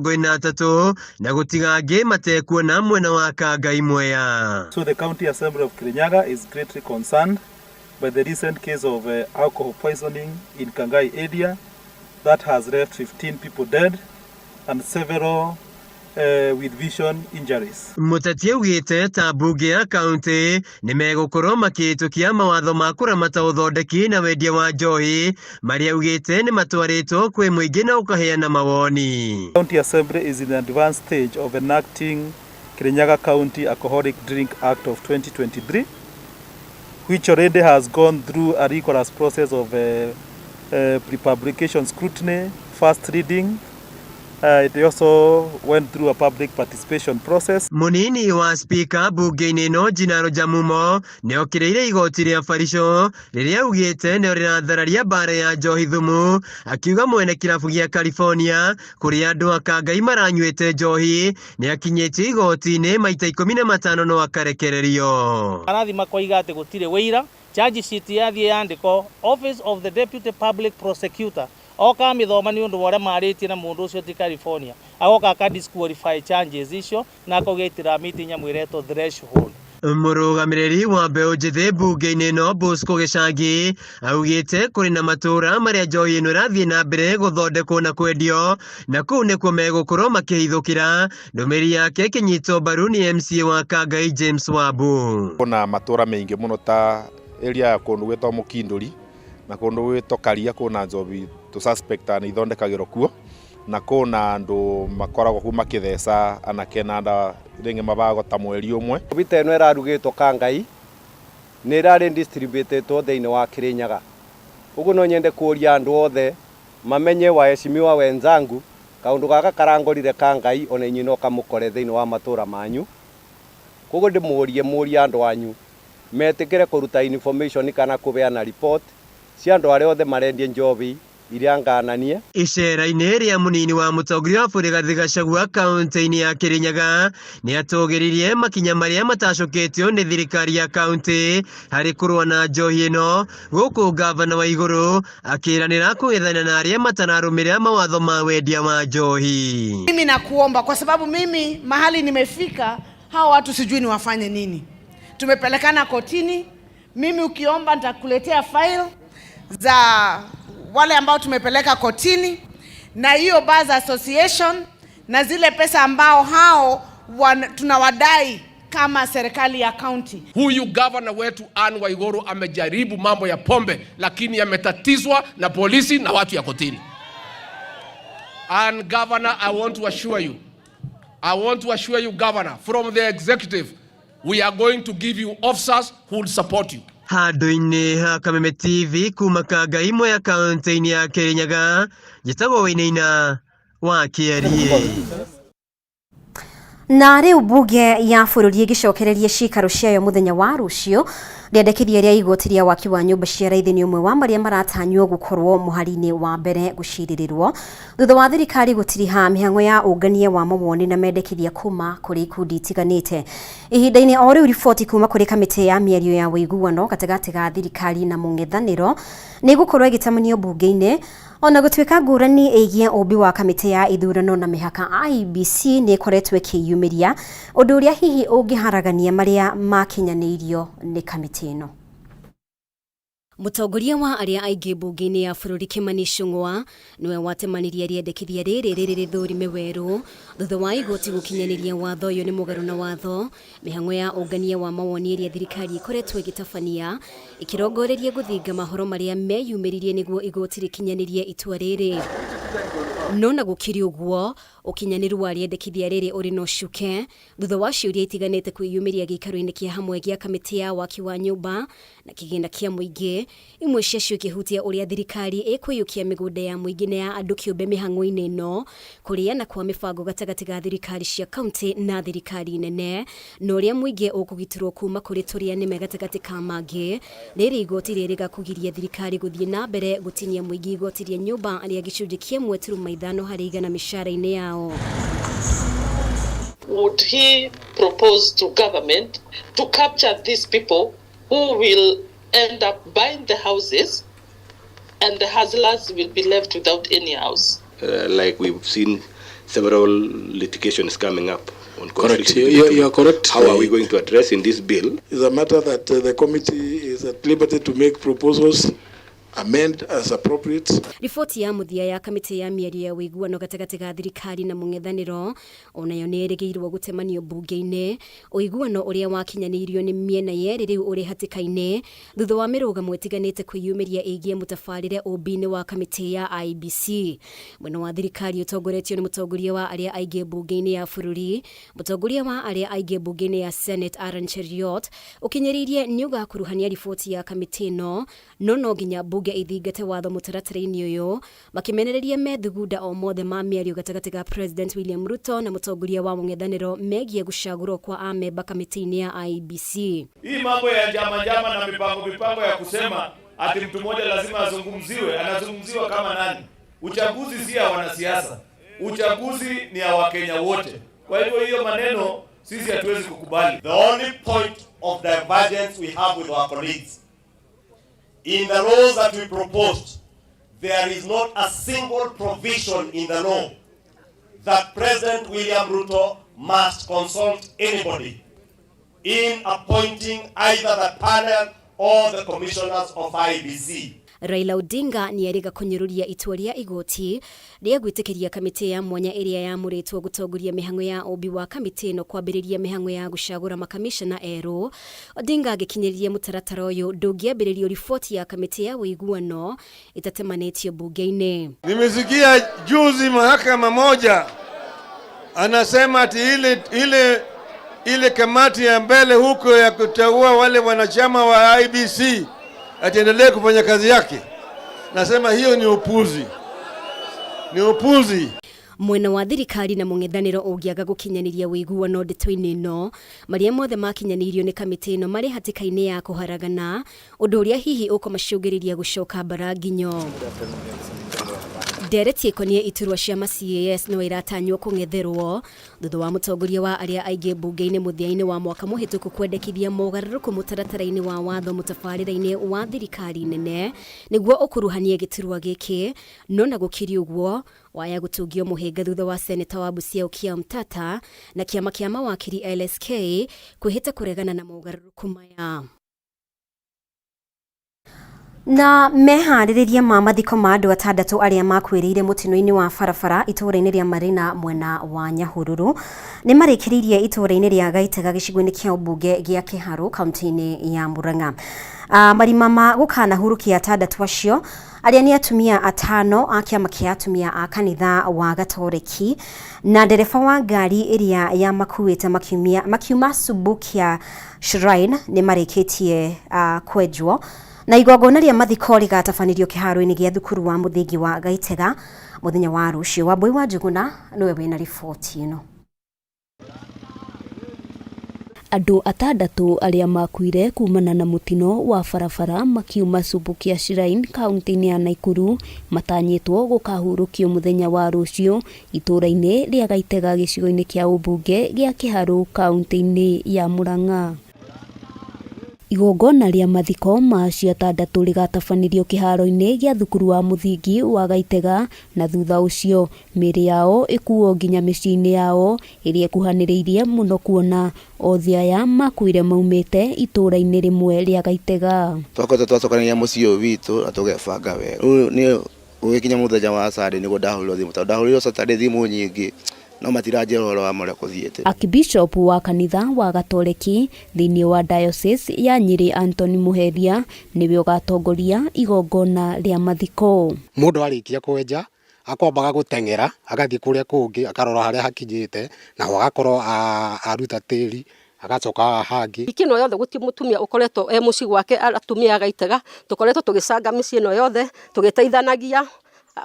43 na gũtiga angĩ matekuona mwena wa Kangai Mwea. So the County Assembly of Kirinyaga is greatly concerned by the recent case of alcohol poisoning in Kangai area that has left 15 people dead and several with vision injuries. Mũteti augĩte ta mbunge ya kaunti nĩ megũkorwo makĩhĩtũkia mawatho ma kũramata ũthondeki na wendia wa njohi marĩa augĩte nĩ matwarĩtwo kwĩ mũingĩ na ũkaheana mawoni. County Assembly is in the advanced stage of enacting Kirinyaga County Alcoholic Drink Act of 2023, which already has gone through a rigorous process of pre-publication scrutiny, first reading. It also went through a public participation process. Mũnini wa spika mbunge-inĩ ĩno Jinaro Jamumo nĩ okĩrĩire igoti rĩa Barisho rĩrĩa augĩte nĩo rĩrathararia mbara ya njohi thumu, akiuga mwene kĩrabu gĩa California kũrĩa andũ a Kangai maranyuĩte njohi nĩ akinyĩtio igoti-inĩ maita 15 no akarekererio. Marathi makoiga atĩ gũtirĩ wĩira. Charge sheet yathiĩ yandĩkwo Office of the Deputy Public Prosecutor oka mĩthoma nĩ ũndũ wa ũrĩa marĩtie na mũndũ ũcio ti California, agoka aka disqualify charges icio na akauga itiramiti nyamũ ĩretwo threshold. Mũrũgamĩrĩri wa mbeũ njĩthĩ mbunge-inĩ ĩno Bosco Gĩcangi augĩte kũrĩ na matũũra marĩa njohi ĩno ĩrathiĩ na mbere gũthondekwo na kwendio na kũu nĩkuo megũkorwo makĩhithũkĩra. Ndũmĩrĩri yake ĩkĩnyitwo mbaru nĩ MCA wa Kangai James Wabu. Kuna matũra maingĩ mũno ta area ya kũndũ gwĩtwo Mũkindũri na kũndũ gwĩtwo Karia, kwĩna njobi tũ suspect nĩ ithondekagĩrwo kuo, na kwĩna andũ makoragwo kuu makĩtheca anake na ndawa rĩngĩ mabago ta mweri ũmwe. Bita ĩno ĩrarugĩtwo Kangai nĩ ĩrarĩ distributĩtwo thĩinĩ wa Kirinyaga. Ũguo no nyende kũria andũ othe mamenye, waheshimiwa wenzangu, kaũndũ gaka karangorire Kangai, ona inyuĩ no kamũkore thĩinĩ wa matũra manyu. Koguo ndĩmũrie, mũrie andũ anyu metĩkĩre kũruta information kana kũbeana report cia andũ arĩa othe marendie njobi iria ngananie. Icera-inĩ rĩa mũnini wa mũtongoria wa bũrũri Rigathĩ Gachagua kaunti-inĩ ya Kirinyaga nĩ atũgĩririe makinya marĩa matacũkĩtio nĩ thirikari ya kaunti harĩ kũrũa na njohi ĩno, gũkũ ngavana wa igũrũ akĩranĩra kũgethana na arĩa matararũmĩrĩra mawatho ma wendia wa njohi. Mimi nakuomba, kwa sababu mimi mahali nimefika, hawa watu sijui ni wafanye nini. Tumepelekana kotini. Mimi ukiomba nitakuletea file za wale ambao tumepeleka kotini na hiyo Bars Association na zile pesa ambao hao tunawadai kama serikali ya county. Huyu gavana wetu Anne Waiguru amejaribu mambo ya pombe, lakini ametatizwa na polisi na watu ya kotini. And governor, I want to assure you, I want to assure you, governor, from the executive, we are going to give you officers who will support you. Handũ-inĩ ha Kameme TV kuma Kangai Mwea kaunti-inĩ ya Kirinyaga, njĩtagwo Wainaina wa Kĩarie. Na rĩu mbunge ya bũrũri ĩgĩcokereria ciikaro ciayo mũthenya wa rũciũ, rĩendekithia rĩa igoti rĩa waki wa nyũmba cia raithi nĩ ũmwe wa marĩa maratanywo gũkorwo mũhari-inĩ wa mbere gũcirĩrĩrwo thutha wa thirikari gũtiriha mĩhang'o ya ũngania wa mawoni na mendekithia kuma kũrĩ ikundi itiganĩte. Ihinda-inĩ o rĩu, riboti kuma kũrĩ kamĩtĩ ya mĩario ya ũiguano gatagatĩ ga thirikari na mũng'ethanĩro nĩ ĩgũkorwo ĩgĩtamanio mbunge-inĩ, ona gũtuĩka ngũrani ĩgiĩ ũmbi wa kamĩtĩ ya ithurano na mĩhaka IEBC nĩ ĩkoretwo ĩkĩyumĩria, ũndũ ũrĩa hihi ũngĩharagania marĩa makinyanĩirio nĩ kamĩtĩ ĩno. Mũtongoria wa arĩa aingĩ mbunge-inĩ ya bũrũri Kimani Ichung'wa nĩwe watemanirie rĩendekithia rĩrĩ rĩrĩ rĩthũrime werũ thutha wa igoti gũkinyanĩria watho ũyũ nĩ mũgarũ na watho. Mĩhang'o ya ũngania wa mawoni ĩrĩa thirikari ĩkoretwo ĩgĩtabania ĩkĩrongoreria gũthinga mahoro marĩa meyumĩririe nĩguo igoti rĩkinyanĩrie itua rĩrĩ. No na gũkĩrĩ ũguo, ũkinyanĩru wa rĩendekithia rĩrĩ ũrĩ na ũcuke thutha wa ciũria itiganĩte kwĩyumĩria gĩikaro-inĩ kĩa hamwe gĩa kamĩtĩ ya waki wa nyũmba na kĩgĩna kĩa mũingĩ, imwe ciacio ikĩhutia ũrĩa thirikari ĩkũiyũkia mĩgũnda ya mũingĩ na ya andũ kĩũmbe mĩhang'o-inĩ ĩno, kũrĩana kwa mĩbango gatagatĩ ga thirikari cia kaunti na thirikari nene, na ũrĩa mũingĩ ũkũgitĩrwo kuma kũrĩ tũrĩa nĩme, gatagatĩ ka mangĩ. Rĩrĩ igoti rĩrĩga kũgiria thirikari gũthiĩ na mbere gũtinia mũingĩ igoti rĩa nyũmba rĩa gĩcunjĩ kĩa 1.5% mĩcara-inĩ yao. Would he propose to government to capture these people who will end up buying the houses and the hustlers will be left without any house? Like we've seen several litigations coming up on Correct. conflict. You are correct. How are we going to address in this bill? It's a matter that the committee is at liberty to make proposals, amend as appropriate. Riboti ya mũthia ya kamĩtĩ ya mĩario ya ũiguano gatagatĩ ga thirikari na mũng'ethanĩro onayo nĩ ĩrĩgĩrĩirwo gũtemanio mbunge-inĩ. Ũiguano ũrĩa wakinyanĩirio nĩ mĩena yerĩ rĩu ũrĩ hatĩka-inĩ thutha wa mĩrũgamo ĩtiganĩte kwĩyumĩria ĩgiĩ mũtabarĩre ũmbi-inĩ wa kamĩtĩ ya IEBC. Mwena wa thirikari ũtongoretio nĩ mũtongoria wa arĩa aingĩ mbunge-inĩ ya bũrũri, mũtongoria wa arĩa aingĩ mbunge-inĩ ya Senate Aaron Cheruiyot ũkinyĩrĩirie nĩ ũgakuruhania riboti ya kamĩtĩ ĩno, no no nginya mbunge ithingate watho mũtaratara-inĩ ũyũ, makĩmenereria methugunda o mothe ma mĩario gatagatĩ ga President William Ruto na mũtongoria wa mũng'ethanĩro megiĩ gũcagũrwo kwa amemba kamĩtĩ-inĩ ya IEBC. Hii mambo ya njama njama na mipango mipango ya kusema ati mtu mmoja lazima azungumziwe, anazungumziwa kama nani? Uchaguzi si ya wanasiasa, uchaguzi ni ya Wakenya wote. Kwa hivyo hiyo maneno sisi hatuwezi kukubali. The only point of divergence we have with our colleagues in the laws that we proposed, there is not a single provision in the law that President William Ruto must consult anybody in appointing either the panel or the commissioners of IEBC. Raila Odinga nĩ erĩga kũnyũrũria itua rĩa igoti rĩa gwĩtĩkĩria kamĩtĩ ya mwanya ĩrĩa yamũrĩtwo gũtongoria mĩhang'o ya ũmbi wa kamĩtĩ ĩno kwambĩrĩria mĩhang'o ya gũcagũra makamishna erũ. Odinga agĩkinyĩria mũtaratara ũyũ ndũngĩambĩrĩrio riboti ya kamĩtĩ ya ũiguano ĩtatemanĩtio mbunge-inĩ. Nimesikia juzi mahakama moja anasema ati ile ile ile kamati ya mbele huko ya kuteua wale wanachama wa IEBC atiendelee kufanya kazi yake. Nasema hiyo ni upuzi, ni upuzi. Mwena wa thirikari na mũng'ethanĩro ũngĩaga gũkinyanĩria ũiguano ndeto-inĩ ĩno, marĩa mothe makinyanĩirio nĩ kamĩtĩ ĩno marĩ hatĩka-inĩ ya kũharagana, ũndũ ũrĩa hihi ũkũmacũngĩrĩria gũcoka mbara nginyo. Ndereti ĩkoniĩ iturwa cia ma CAS no iratanywo kũng'etherwo thutha wa mũtongoria wa arĩa aingĩ mbunge-inĩ mũthia-inĩ wa mwaka mũhĩtũku kwendekithia mogarũrũku mũtaratara-inĩ wa watho mũtabarĩre-inĩ wa thirikari nene nĩguo ũkuruhanie gĩturwa gĩkĩ, no na gũkĩrĩ ũguo waya gũtungio mũhĩnga thutha wa seneta wa Busia Okiya Omtatah na kĩama kĩa mawakiri LSK kwĩhĩta kũregana na mogarũrũku maya. Na meharĩrĩria ma mathiko ma andũ atandatũ arĩa makuĩrĩire mũtino-inĩ wa barabara itũũra-inĩ rĩa Marina mwena wa Nyahururu nĩ marĩkĩrĩirie itũũra-inĩ rĩa Gaitega gĩcigo-inĩ kĩa ũmbunge gĩa Kĩharũ kaunti-inĩ ya Murang'a. Marima ma gũkanahurukia atandatũ acio arĩa nĩ atumia atano a kĩama kĩa atumia a kanitha wa Gatoreki na ndereba wa ngari ĩrĩa yamakuĩte makiuma Subukia Shrine nĩ marĩkĩtie kwenjwo na igongona rĩa mathiko rĩgatabanĩrio kĩharo-inĩ gĩa thukuru wa mũthingi wa Gaitega mũthenya wa rũciũ. Wambui wa Njuguna nĩwe wĩna riboti ĩno. Andũ atandatũ arĩa makuire kumana na mũtino wa barabara makiuma Subukia Shrine kaunti-inĩ ya Nakuru matanyĩtwo gũkahurũkio mũthenya wa rũciũ itũũra-inĩ rĩa Gaitega gĩcigo-inĩ kĩa ũmbunge gĩa Kĩharũ kaunti-inĩ ya Murang'a. Igongona rĩa mathiko ma acio atandatũ rĩgatabanĩrio kĩharo-inĩ gĩa thukuru wa mũthingi wa Gaitega na thutha ũcio mĩĩrĩ yao ĩkuo nginya mĩciĩ-inĩ yao ĩrĩa ĩkuhanĩrĩirie mũno kuona othe aya makuire maumĩte itũũra-inĩ rĩmwe rĩa Gaitega. Twakoretwo twacokanĩria mũciĩ ũyũ witũ na tũgebanga wega. Rĩu niĩ gũgĩkinya mũthenya wa Sunday nĩguo ndahũrĩrwo thimũ, tondũ ndahũrĩirwo Saturday thimũ nyingĩ no matiranjĩra ũhoro wa marĩa kũthiĩte. Archbishop wa kanitha wa Gatoreki thĩinĩ wa Diocese ya Nyĩrĩ Anthony Muheria nĩwe ũgatongoria igongona rĩa mathiko. Mũndũ arĩkia kwenja akwambaga gũteng'era agathiĩ kũrĩa kũngĩ akarora harĩa hakinyĩte naho agakorwo aruta tĩri agacoka haha hangĩ. Wiki ĩno yothe gũtirĩ mũtumia ũkoretwo e mũciĩ gwake atumia a Gaitega tũkoretwo tũgĩcanga mĩciĩ ĩno yothe tũgĩteithanagia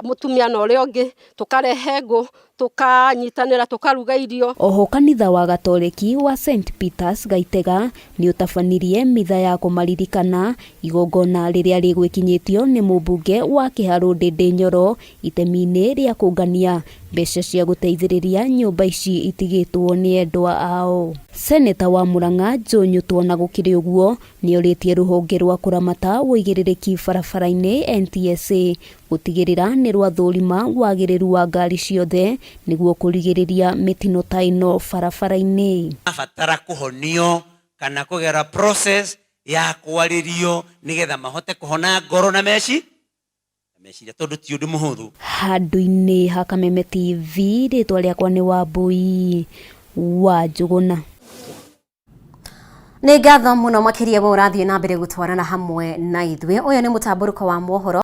mũtumia na ũrĩa ũngĩ, tũkarehe ngũ, tũkanyitanĩra, tũkaruga irio. Oho kanitha wa Gatoreki wa St Peters Gaitega nĩ ũtabanirie mitha ya kũmaririkana igongona rĩrĩa rĩgwĩkinyĩtio nĩ mũmbunge wa Kĩharũ Ndĩndĩ Nyoro itemi-inĩ rĩa kũngania mbeca cia gũteithĩrĩria nyũmba ici itigĩtwo nĩ endwa ao. Seneta wa Murang'a Joe Nyutu ona gũkĩrĩ ũguo nĩorĩtie rũhonge rwa kũramata ũigĩrĩrĩki barabara-inĩ NTSA gũtigĩrĩra nĩ rwathũrima wagĩrĩru wa ngari ciothe Nĩguo kũrigĩrĩria mĩtino ta ĩno barabara-inĩ. Abatara kũhonio kana kũgera process ya kwarĩrio nĩgetha mahote kũhona ngoro na meci meciria tondũ ti ũndũ mũhũthũ. Handũ-inĩ ha Kameme TV, rĩtwa rĩakwa nĩ Wambui wa Njũgũna. Nĩ ngatho mũno makĩria we ũrathiĩ na mbere gũtwarana hamwe na ithuĩ. Ũyũ nĩ mũtambũrũko wa mohoro.